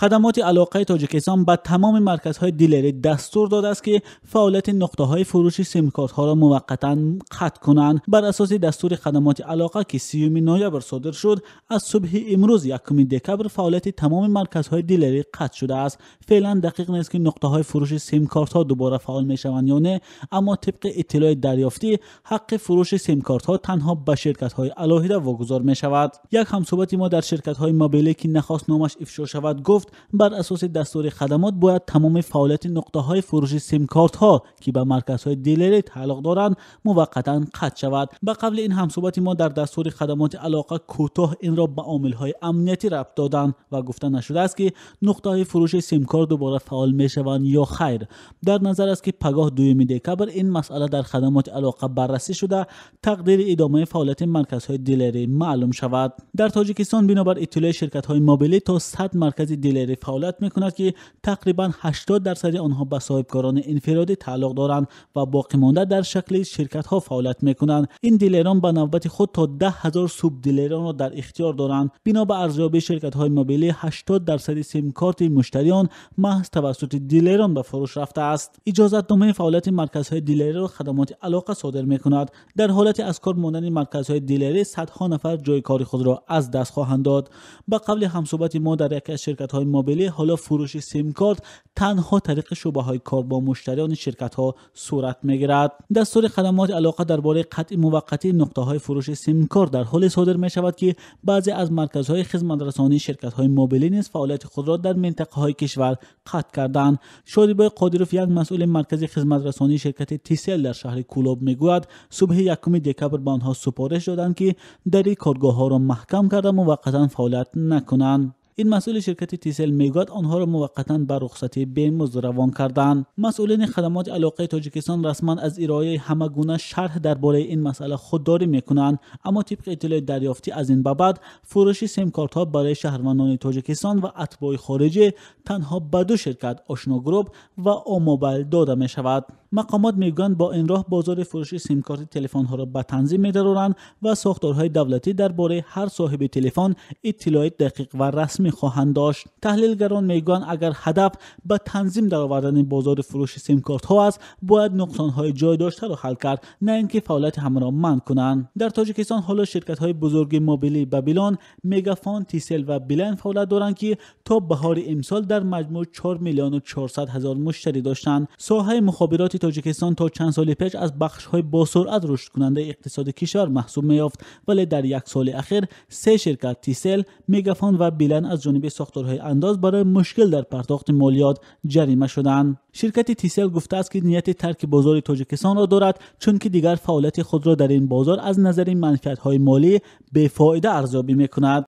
Хадамоти алоқаи Тоҷикистон ба тамоми марказҳои дилерӣ дастур додааст, ки фаъолияти нуқтаҳои фурӯши симкортҳоро муваққатан қатъ кунанд. Бар асоси дастури хадамоти алоқа, ки 30 ноябр содир шуд, аз субҳи имрӯз 1 декабр фаъолияти тамоми марказҳои дилерӣ қатъ шудааст. Феълан дақиқ нест, ки нуқтаҳои фурӯши симкортҳо дубора фаъол мешаванд ё не, аммо тибқи иттилои дарёфтӣ ҳаққи фурӯши симкортҳо танҳо ба ширкатҳои алоҳида вогузор мешавад. Як ҳамсӯҳбати мо дар ширкатҳои мобилӣ, ки нахост номаш ифшо шавад, гуфт бар асоси дастури хадамот бояд тамоми фаъолияти нуқтаҳои фурӯши симкортҳо, ки ба марказҳои дилерӣ тааллуқ доранд, муваққатан қатъ шавад. Ба қавли ин ҳамсӯҳбати мо дар дастури хадамоти алоқа кӯтоҳ инро ба омилҳои амниятӣ рабт доданд ва гуфта нашудааст, ки нуқтаҳои фурӯши симкорт дубора фаъол мешаванд ё хайр. Дар назар аст, ки пагоҳ 2 декабр ин масъала дар хадамоти алоқа баррасӣ шуда, тақдири идомаи фаъолияти марказҳои дилерӣ маълум шавад. Дар Тоҷикистон бинобар иттилои ширкатҳои мобилӣ то 100 маркази дилерӣ фаъолият мекунад, ки тақрибан 80% онҳо ба соҳибкорони инфиродӣ тааллуқ доранд ва боқимонда дар шакли ширкатҳо фаъолият мекунанд. Ин дилерон ба навбати худ то 10 000 субдилеронро дар ихтиёр доранд. Бино ба арзёбии ширкатҳои мобилӣ 80% симкорти муштариён маҳз тавассути дилерон ба фурӯш рафтааст. Иҷозатномаи фаъолияти марказҳои дилериро хадамоти алоқа содир мекунад. Дар ҳолати аз кор мондани марказҳои дилерӣ садҳо нафар ҷои кори худро аз даст хоҳанд дод. Ба қавли ҳамсӯҳбати мо дар яке аз ширкатҳои мобилӣ ҳоло фурӯши симкорт танҳо тариқи шӯъбаҳои кор бо муштариёни ширкатҳо сурат мегирад. Дастури хадамоти алоқа дар бораи қатъи муваққатии нуқтаҳои фурӯши симкорт дар ҳоле содир мешавад, ки баъзе аз марказҳои хизматрасонии ширкатҳои мобилӣ низ фаъолияти худро дар минтақаҳои кишвар қатъ карданд. Шодибой Қодиров, як масъули маркази хизматрасонии ширкати Тисел дар шаҳри Кӯлоб, мегӯяд субҳи 1 декабр ба онҳо супориш доданд, ки дари коргоҳҳоро маҳкам карда муваққатан фаъолият накунанд. Ин масъули ширкати Тисел мегӯяд онҳоро муваққатан ба рухсати бемузд равон карданд. Масъулини хадамоти алоқаи Тоҷикистон расман аз ироаи ҳама гуна шарҳ дар бораи ин масъала худдорӣ мекунанд, аммо тибқи иттилои дарёфтӣ аз ин ба баъд фурӯши симкортҳо барои шаҳрвандони Тоҷикистон ва атбои хориҷӣ танҳо ба ду ширкат Ошно Груп ва Омобайл дода мешавад. Мақомот мегӯянд бо ин роҳ бозори фурӯши симкорти телефонҳоро ба танзим медароранд ва сохторҳои давлатӣ дар бораи ҳар соҳиби телефон иттилои дақиқ ва расмӣ хоҳанд дошт. Таҳлилгарон мегӯянд агар ҳадаф ба танзим даровардани бозори фурӯши симкортҳо аст, бояд нуқсонҳои ҷой доштаро ҳал кард, на ин ки фаъолияти ҳамаро манъ кунанд. Дар Тоҷикистон ҳоло ширкатҳои бузурги мобилии Бабилон, Мегафон, Тисел ва Билайн фаъолият доранд, ки то баҳори имсол дар маҷмӯъ 4 400 000 муштарӣ доштанд. Соҳаи мухобироти Тоҷикистон то чанд соли пеш аз бахшҳои босуръат рушдкунандаи иқтисоди кишвар маҳсуб меёфт, вале дар як соли ахир се ширкат Тисел, Мегафон ва Билайн аз ҷониби сохторҳои андоз барои мушкил дар пардохти молиёт ҷарима шуданд. Ширкати Тисел гуфтааст, ки нияти тарки бозори Тоҷикистонро дорад, чунки дигар фаъолияти худро дар ин бозор аз назари манфиатҳои молӣ бефоида арзёбӣ мекунад.